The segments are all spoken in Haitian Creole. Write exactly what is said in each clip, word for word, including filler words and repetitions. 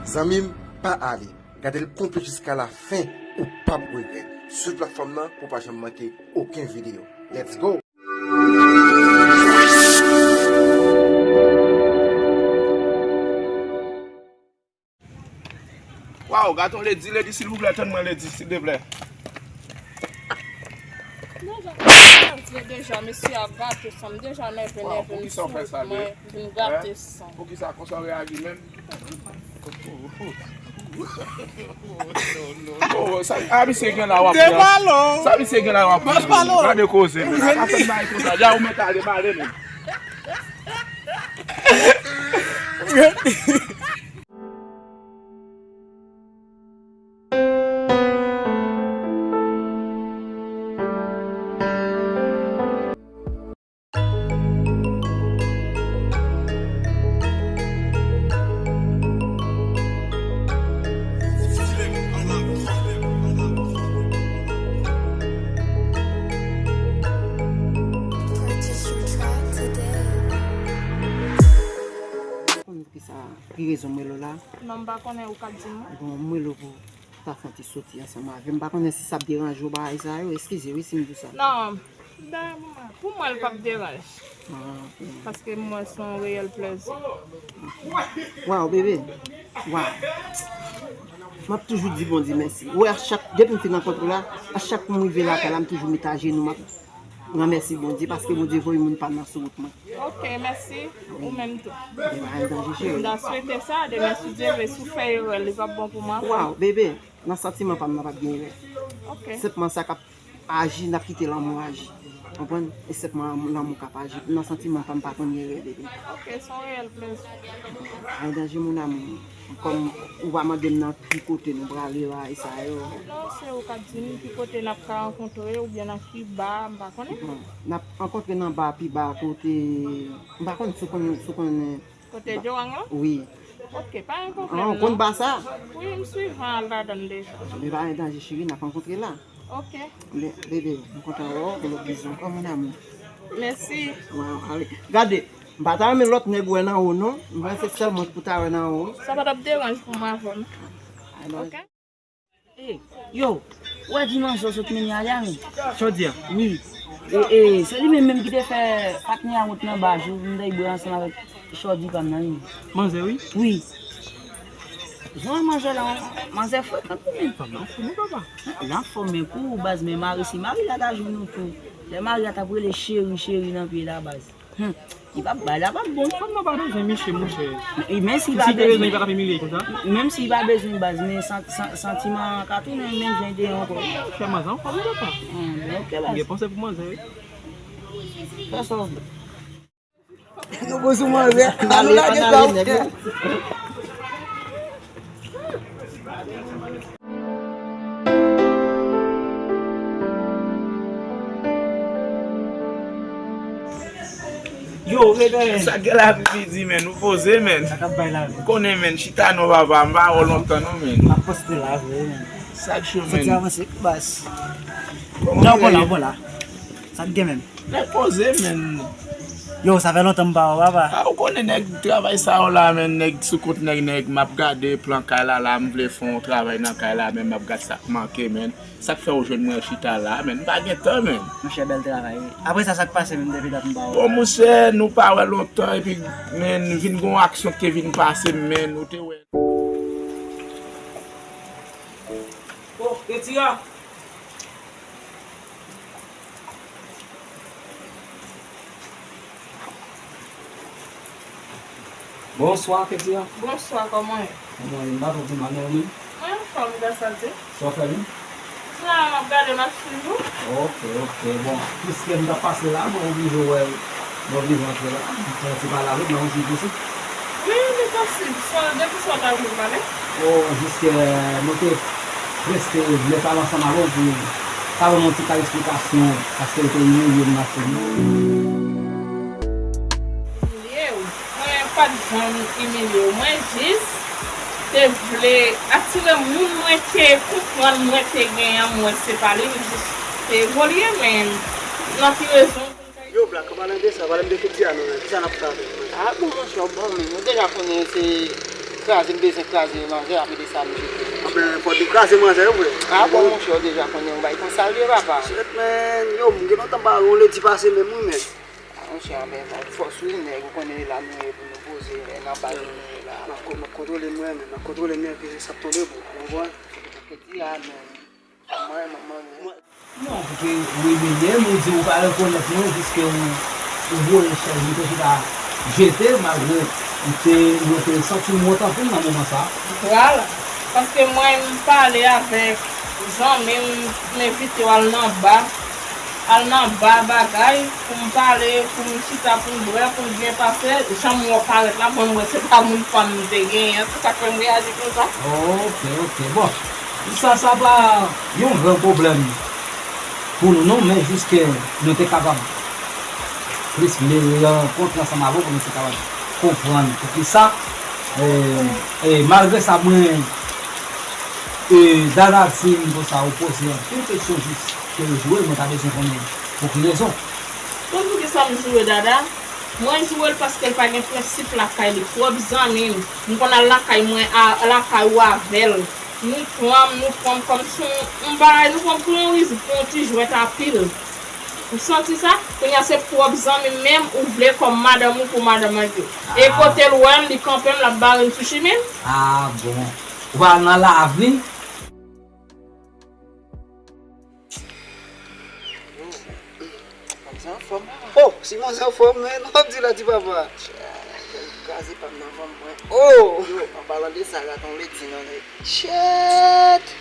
Zanmi m, pa ale. Gade l konplit jiska la fen, ou p ap regrèt. Swiv platfòm nan pou w pa janm manke okenn videyo. Let's go! Waw, gade yon ledi, ledi, silvouplè, tann mwen, ledi, silvouplè. Deja, deja, mesye a gate san m, deja nève, nève m sou wout mwen, vin gate san m. Poukisa konsa w reyaji menm? Oh, sa, a, misye gen la w ap pran. Sa misye gen la w ap pran. Gade koze, men. Afè bay konsa. Ya, ou mèt ale, m ale, men. Konn poukisa, ki rezon m rele w la? Non, m pa konnen, ou ka di m. Bon, m rele w pou ta fè yon ti soti ansanm avè m. M pa konnen si sa ap deranje w bagay sa yo. Eskize wi si m di w sa. Non, dayè, manman, pou mwen, l p ap deranje. Ah, ok. Paske mwen, se yon reyèl plèzi. Waw, bebe. Waw. M ap toujou di Bondye mèsi. Ou wè, a chak, depi m fin rankontre w la, a chak kou m rive lakay la, m toujou met ajenou, m ap Mwen mèsi Bondye paske Bondye voye moun pa m nan sou wout mwen. Ok, mèsi. Ou menm tou. Gen pa gen danje, cheri. M ta swete sa, demen si Dye vle, si w fè erè, li p ap bon pou mwen. Waw, bebe, nan santiman pa m nan p ap gen erè. Ok. Senpman sa k ap aji, n ap kite lanmou aji. Konprann? E senpman lanmou k ap aji. Nan santiman pa m pa konn gen erè, bebe. Ok, se yon reyèl plèzi. Pa gen danje, mon amour. Kòm ou pa mande m nan ki kote nou prale bagay sa yo. Non, se ou k ap di m ki kote n ap ka rankontre oubyen nan ki ba, m pa konnen. Bon, n ap rankontre nan ba pi ba kote, m pa konn si w konn, si w konn. Kote Djorang lan? Wi. Ok, pa gen pwoblèm non. Ah, ou konn ba sa? Wi, m swivan al ladan l deja. Men pa gen danje cheri, n ap rankontre la. Ok. Men, bebe, m kontan wè w, yon lòt bizou ankò, mon amour. Mèsi. Waw, ale. Gade, m pa ta renmen lòt nèg wè nan ou non. M panse sèl mwen ki pou ta wè nan ou. Sa pa t ap deranje pou mwen avè w non. Ok. E, yo, ou wè dimansyon sot mennen ale a menm? Jodi a? Wi. E, e, se li menm menm ki te fè patnè a wout nan ba jou, m te bwè ansanm avèk Chòdi pa m nan wi. Manzè wi? Wi. Jan manzè la, manzè frekan tou menm. Fanm nan fou wi papa. L anfòm men kou baz men mari si mari la ta jwenn nou tou. Lè mari a t ap rele cheri, cheri nan pye la baz. Hum. Li p ap bay la p ap bon. Fanm nan pa bezwen mesye monchè. E men si li pa bezwen. Si te bezwen li pa t ap imilye konsa. Menm si li pa bezwen baz men san, san, santiman an ka tounen menm jan li te ye ankò. Chè manzè anfòm wi papa. Hum, ok baz. Ou gen panse pou manzè wi. Fè sa w vle. Nou bon sou manzè. Ann ale, ann ale nèg. Yo, reveye. Sa gen lavi pidi, men, nou poze, men. Sa k ap bay lavi. Konnen, men, chita non, papa, m pa wè w lontan, non, men. M ap poste la, vre, men. Sa k cho, men. Fò ti avanse, baz. Non, bon la, bon la. Sa k gen, men. Nèg poze, men. Yo, sa fè lontan m pa wè w, papa. A, ou konnen nèg travay sa yo la, men, nèg sou kont nèg, nèg, m ap gade plan kay la, la, m vle fè yon travay nan kay la, men m ap gad sa k manke, men. Sa k fè w jwenn mwen chita la, men, m pa gen tan, men. Monchè, bèl travay, wi. Apre sa, sa k pase menm depi dat m pa wè w? Bon, monchè, nou pa wè lontan, epi, men, vin gon aksyon ki te vin pase, men, ou te wè. Oh, Ketira! Bonswa, Ketira. Bonswa, kòman w ye? Kòman w ye? M pa twò pi mal, men ou menm? Mwen anfòm, gras a Dye. Sa w fè menm? M la, m ap gade, m ap swiv ou. Ok, ok. Bon, piske m t ap pase la, mwen oblije wè, mwen oblije antre la. M fè yon ti pale avè w, mwen yon ti posib. Wi, li posib. Sa, depi sa w ta vle pale. Bon, jiske nou te prèske vle pale ansanm avè w pou ta ban m yon ti kal esplikasyon, paske w te imilye m nan fim nan. Imilye w? Mwen pa t janm imilye w. Mwen jis te vle atire moun mwen te konprann mwen te gen an, mwen se pa li, m jis te evolye, men nan ki rezon. Yo, Black, an palan de sa, pale m de Ketira non, men. Kisa n ap fè avè l, men? Ah, bon, monchè, w bon, men. Nou deja konnen se Kraze, m bezwen kraze manzè, apre de sa, m jete. Anben, fò te kraze manzè yo, vre. A bon, monchè, w deja konnen yon bagay konsa l ye, papa. Shit, man. Yo, m gen lontan m pa wè w ledi pase menm, wi, men. A, monchè, anben, fòs wi, nèg, ou konnen e la nou ye pou nou poze, e nan baz nou ye la. M ap ko-, m ap kontwole mwen, men, m ap kontwole nèg, e sa ap tonbe, bro. Ou konprann? Kèt, ya, men. Mwen, mwen, mwen. Non, ou te rebele m, ou di ou pa rekonèt mwen, piske ou, ou voye chèz ou te chita jete, malgre ou te, ou te santi m wont anpil nan moman sa a. Pral, paske mwen, m pale avèk zanmi m, m envite w al nan ba, al nan ba bagay, pou m pale, pou m chita, pou m bwè, pou m byen pase, jan m wè w parèt la, mwen, m wè se pa moun pa m m te genyen, se sa k fè m reyaji konsa. Ok, ok, bon. Sa, sa pa yon gran pwoblèm pou nou, non, men jis ke nou te kapab plis vle rankontre ansanm avè w pou nou te kapab konprann poukisa, e, e, malgre sa, mwen, e, Dada di m konsa, ou poze anpil kesyon jis ke ou joure, mwen ta bezwen konnen pou ki rezon. Konn poukisa m joure Dada? Mwen joure l paske l pa gen prensip lakay li, twòp zanmi m. M konn al lakay mwen, a, lakay ou avè l. Nou pran m, nou pran m kòmsi yon bagay, nou pran m pou yon rizib, pou yon ti jwèt a pil. Ou santi sa? Kounye a se pwòp zanmi m menm ou vle kòm madanm ou pou madanm ak yo. E kote l wè m, li kanpe m, l ap bare m sou chimen. A bon. Ou pa nan lavi? Yo, manzè anfòm. Oh, si manzè anfòm, men, w ap di la, ti papa. Kraze pa m nan vann mwen. Oh! Yo, an palan de sa, gate yon leti nan nèg. Shit!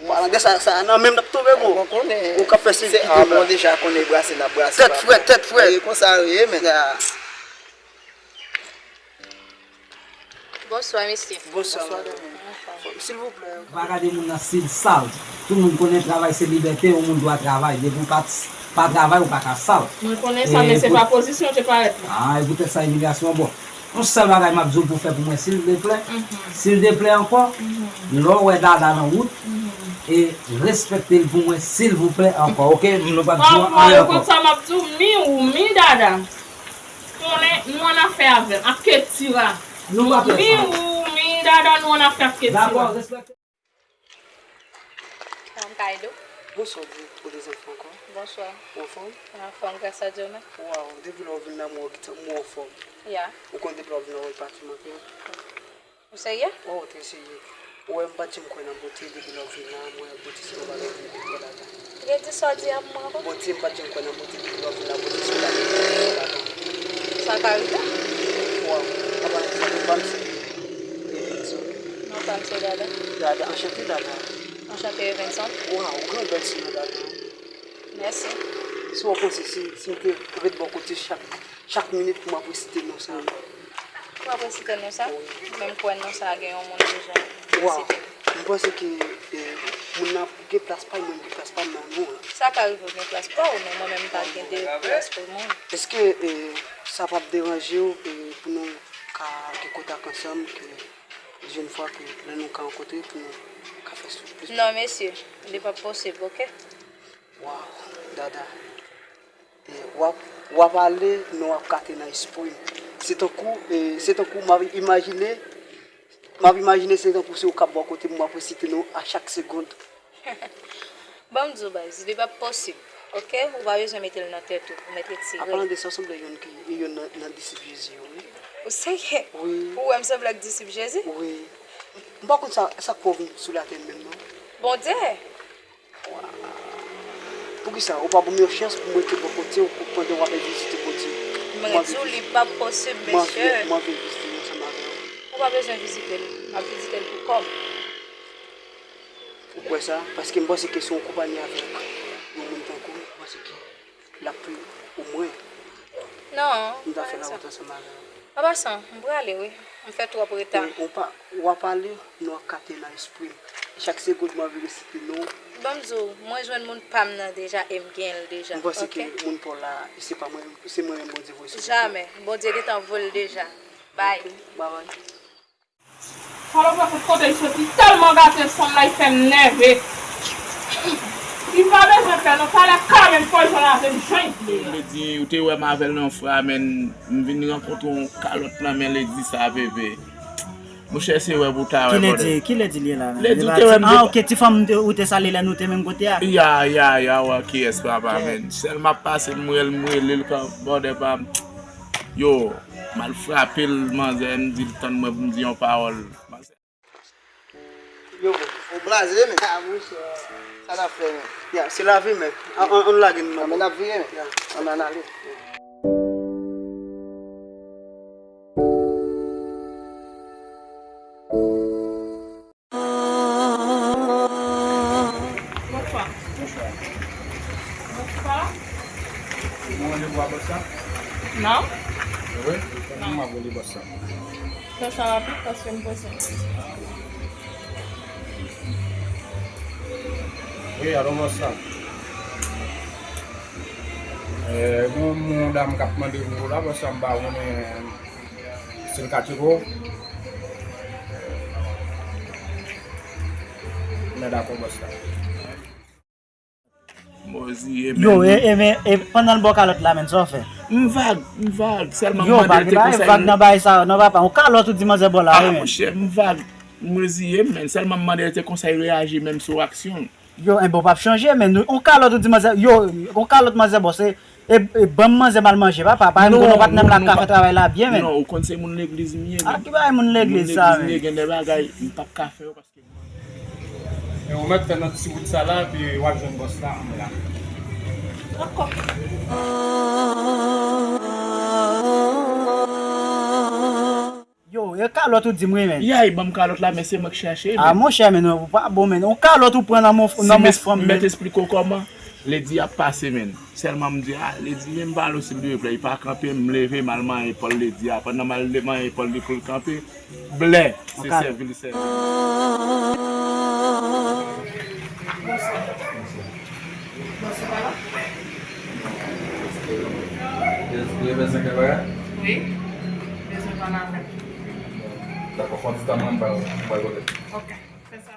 Palan de sa, sa nan menm n ap tonbe, bon. Ou konnen. Ou k ap fè se se, a, bon, deja konnen brase n ap brase. Tèt frèt, tèt frèt. E konsa yo ye, men. Bonswa, mesye. Bonswa, madanm. Anfòm. Silvouplè. Pa gade moun nan si l sal. Tout moun konnen travay se libète, yon moun dwa travay. Depi w pa, pa travay, ou pa ka sal. Mwen konnen sa, men se pa pozisyon w te parèt la. A, e poutèt sa imilyasyon an bon. Yon sèl bagay m ap di w pou fè pou mwen, sildeplè. Sildeplè ankò, lè w wè Dada nan wout, e respekte l pou mwen, silvouplè, ankò, oke? Nou p ap di w anyen ankò. Ou konn sa m ap di w, mi ou mi Dada. Konnen nou ann afè avè l, ak Ketira. Nou pa fè sa. Mi ou mi Dada, nou ann afè ak Ketira. Dakò, respekte. Madam Kaydo. Bonswa, Di, pou de zanfan ankò. Bonswa. Ou anfòm? Anfòm, gras a Dye, men. Waw, depi lè w vin la, m wè w gentan, m wè w anfòm. Ya. Ou konn depi lè w vin la, w wè l pa timoun anpil. Ou serye? Oh, trè serye. Ou wè, m pa t janm kwè nan bote, depi lè w vin la, m wè bote se yon bagay ki trè ladan. Redi sa w di a pou mwen ankò. Bote, m pa t janm kwè nan bote, depi lè w vin la, bote se yon bagay ki trè ladan. Sa ka rive. Waw, apa, sa nou pa m se Evenson. Non pa m se Dada. Dada, anchante, Dada. Anchante, Evenson. Waw, ou gran bèl sou mwen, Dada. Mèsi. Si w panse, si, si m te ret bò kote chak Chak minit pou m ap resite non sa a. Pou w ap resite non sa? Wi. Men m kwè non sa a gen yon moun deja ki resite l. Waw. M panse ke, e, moun nan gen plas pa l, mwen m gen plas pa m nan non an. Sa ka rive w gen plas pa w, men mwen menm m pa gen de plas pou mwen. Èske, e, sa p ap deranje w, e, pou nou ka gen kontak ansanm, ke jèn fwa ke lè nou ka rankontre, pou nou ka fè sou plis? Non, mesye, li p ap posib, oke? Waw, Dada. E, w ap, w ap ale, men w ap kate nan espri m. Se tankou, e, se tankou m ap imajine, m ap imajine se tankou se ou k ap bò kote m, m ap resite non a chak segonn. Ban m di w, baz, li p ap posib, oke? Ou pa bezwen mete l nan tèt ou, ou mèt retire l. Apalan de sa, w sanble youn ki, youn nan, nan disip Jezi yo, wi. Ou serye? Wi. Ou wè m sanble ak disip Jezi? Wi. M pa konn sa, sa k fè w vin sou latè menm, non. Bondye! Poukisa ou pa ban m yon chans pou m rete bò kote w pandan w ap vizite Bondye? M redi w, li p ap posib, mesye. M anvi vizite l ansanm avè w. Ou pa bezwen vizite l. M ap vizite l pou kò m. Ou kwè sa? Paske m panse ke si w konpanye avèk yon moun tankou m, m panse ke l ap pi omwen. Non, nou ta fè lawont ansanm avè w. An pasan, m prale wi. M fè twòp reta. Ou, ou pa, w ap ale, non w ap kate nan espri m. Chak segonn m anvi resite non w. Ban m di w, mwen jwenn moun pa m nan deja e m gen l deja. M panse ke moun pa w la, se pa mwen, se mwen menm Bondye voye sou ou. Jamè. Bondye gentan voye l deja. Bye. Ok, bye bye. Salopre fout kote l soti tèlman gate fanm la, li fè m nève. Li pa bezwen pè non, talè ka menm fò l jwenn avè m jan l vle a. Lady, ou te wè m avè l nan fra, men m vin rankontre yon kalòt nan men Lady sa, bebe. Monchè, se wè pou ta wè, brother. Kilè di, kilè di li ye la, menm? Lè di ou te wè m te... Ah, ok, ti fanm ou te salye lè nou te menm kote a. Ya, ya, ya, wè kiyès papa, menm. Sèl m ap pase, m rele, m rele l kan, brother pa m. Yo, m al frape l, manzè, m di l tann mwen pou m di yon pawòl. Yo, ou blaze, men. Ah, monchè. Sa n ap fè, men? Ya, se lavi, men. An, an, ann lage n nan. Men n ap vire, men. Ya. Ann, ann ale. Bonswa. Bonswa. Bonswa. Ou gen randevou a bòs la? Non. Wi? Non. Mwen ap rele bòs la. Fè sa rapid paske m prese. Wi, alo, bòs la. Eh, gen yon dam k ap mande pou ou la, bòs la, m pa konnen si l ka tcheke w. Men dakò, bòs la. Moziye, yo, men. E, e, men, e, pandan l ba w kalòt la, menm, sa w fè? M vag, m vag. Sèlman m mande l te konsèy. Yo, pa gen vag nan bagay sa yo, non, papa. Yon kalòt ou di manzè ba w la, wi, men. Ah, monchè, m vag. Moziye, men. Sèlman m mande l te konsèy reyaji, menm sou aksyon l. Yo, enben, w p ap chanje, men. Yon kalòt ou di manzè, yo, yon kalòt manzè ba w, se, e, e, ban m manzè m al manje, papa. Parèt m konnen yon patnè m la ka fè travay la byen, men. Non, ou konn se moun legliz m ye, men. Ah, ki bagay moun legliz sa, men? Moun legliz m ye, gen de bagay, m p ap ka fè yo, paske E ou mèt fè nan ti wout sa la, epi w ap jwenn bòs la anba la. Dakò. Yo, e kalòt ou di m wi, men. Yay, ban m kalòt la, men se mwen k chache, men. Ah, monchè, men non, ou pa bon, men. Yon kalòt ou pran nan men, nan men fanm, men. Si m mèt esplike w kòman, Lady a pase, men. Sèlman m di, ah, Lady, men m pale w silvouplè, li pa kanpe, m leve, m al manyen pòl Lady a. Pandan m al manyen pòl li pou l kanpe, blè, se sèvi l sèvi. Bonswa. Bonswa, papa. Ou bezwen kèk bagay? Wi. Bezwen pale avè m. Dakò, fè yon ti tan mwen, m pral, m pral kote. Ok. Fè sa.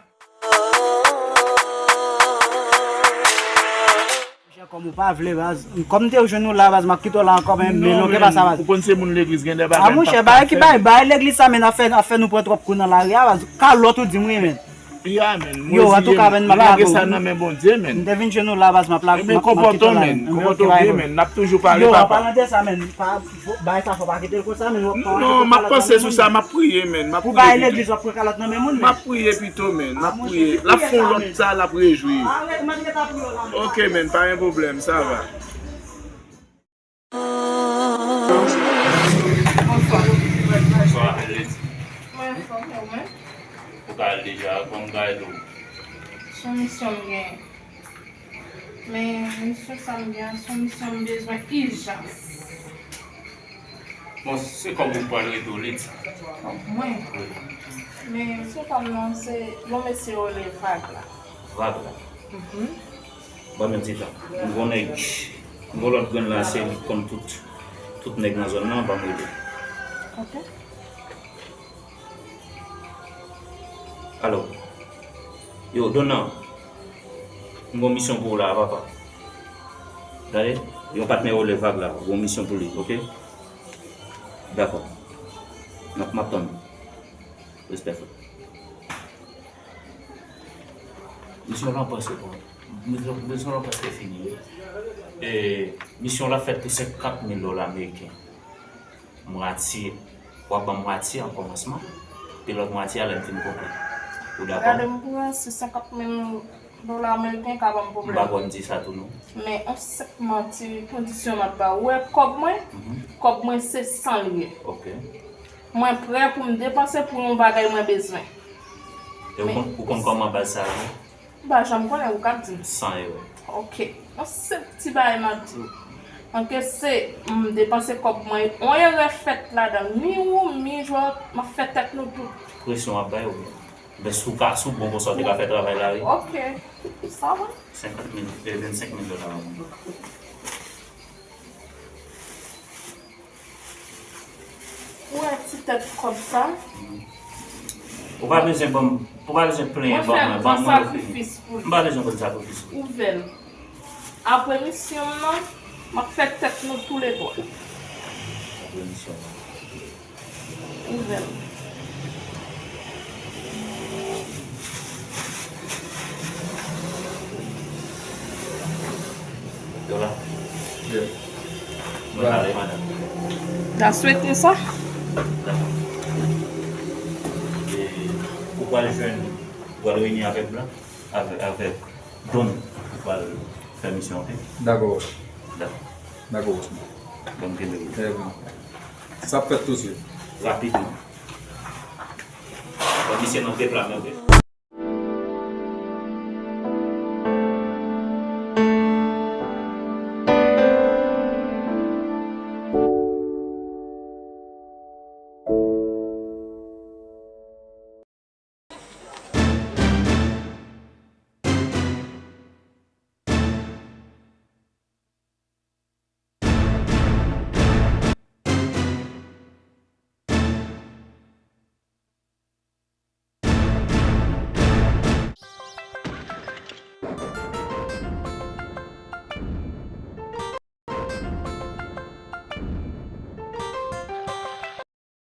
Monchè, kòm ou pa vle, baz. Kòm m te jwenn ou la, baz, m ap kite w la ankò, men, men non, men pa sa, baz. Ou konn se moun legliz, gen de bagay. Ah, monchè, bagay ki bagay, bagay legliz sa, men, ap fè, ap fè nou pran twòp kou nan lari a, baz. Kalòt ou di m wi, men. Ya, men. Yo, antouka, men, m ap lage sa nan men Bondye, men. M te vin jwenn ou la, baz, m ap lage, m ap kite w la, men. Konpòte w byen, men. N ap toujou pale, papa. Yo, an palan de sa, men, pa, bagay sa fò pa kite l konsa, men. Non, m ap panse sou sa, m ap priye, men. M ap priye. Pou bagay legliz, w ap pran kalòt nan men moun, men. M ap priye pito, men. M ap priye. L ap fè yon lòt sa, l ap rejwi. Ah, men, m ap priye la, men. Ok, men, pa gen pwoblèm, sa va. Bonswa. Bonswa, Lady. Mwen anfòm, e ou menm? Ou ka al deja, kòm m ka ede w? Se yon misyon m genyen. Men misyon sa m gen an, se yon misyon m bezwen ijans. Bon, se kòb ou pral rete w, Lady. Kòb mwen? Wi. Men se kòb non, se yon mesye yo rele Vag la. Vag la? Mhm. Ban m yon ti tan. M gon nèg, m gon lòt grenn la, se li k konn tout, tout nèg nan zòn nan, ban m rele. Ok. Alo. Yo, Donna. M gon misyon pou ou la, papa. Gade, yon patnè yo rele Vag la, gon misyon pou li, ok? Dakò. M ap, m ap tann ou. Respè, frè. Misyon lan prèske bon. Misyon, misyon lan prèske fini, wi. E, misyon la fèt pou senkant mil dola ameriken. Mwatye, w ap ban m mwatye an kòmansman, epi lòt mwatye a lè m fin konprann. Ou dakò? Gade m pou wè si senkant mil dola ameriken ka ban m pwoblèm. M pa kwè m di sa tou non. Men yon senp manti, kondisyon m ap ba ou. Ou wè kòb mwen? Mhm. Kòb mwen se san l ye. Ok. Mwen prè pou m depanse pou yon bagay mwen bezwen. E ou konn, ou konn kòman baz sa ye? M pa janm konnen, ou k ap di m. San ewo. Ok. Yon senp ti bagay m ap di w. Anke se m depanse kòb mwen, yon erè fèt ladan l. Mi ou, mi Joel, m ap fè tèt nou tou. Presyon w ap bay ou byen? Men si w ka, si w bon konsa, w te ka fè travay la, wi. Ok. Sa va. Senkant mil, eh, vennsenk mil dola, wi. Ou wè ti tèt kòb sa? Ou pa bezwen ban m, ou pa bezwen plenyen ban mwen, ban mwen, ok. Mwen fè gran sakrifis pou li. M pa bezwen konn sakrifis ou. Ouvè l. Apre misyon m nan, m ap fè tèt nou toulètwa. Apre misyon m nan. Ouvè l. Mwen pale, madanm. N a swete sa. Dakò. E ou pral jwenn, ou pral reyini avèk Blan, avèk, avèk Don, ou pral fè misyon, oke? Dakò. Dakò. Dakò, bòs mwen. Bon, kenbe. Trè byen. Sa ap fèt tousuit. Rapidman. Bon, misye nan deplase, oke?